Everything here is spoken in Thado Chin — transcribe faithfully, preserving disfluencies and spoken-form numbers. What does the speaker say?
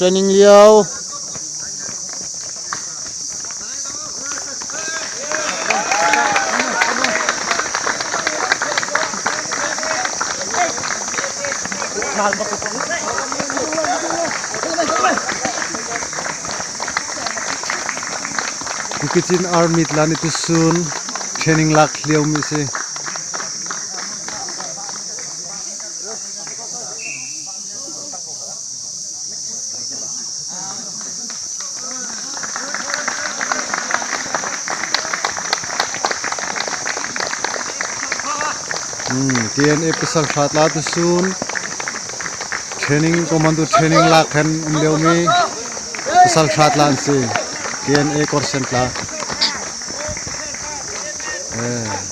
Training liau. Kuki Chin Army teni tusun training lak liau mi si. Hmm, T N A pasal hrat la tusun. Training, commando training lak hen um liau mi. Pasal hrat la an si. T N A Korsen la. Eh.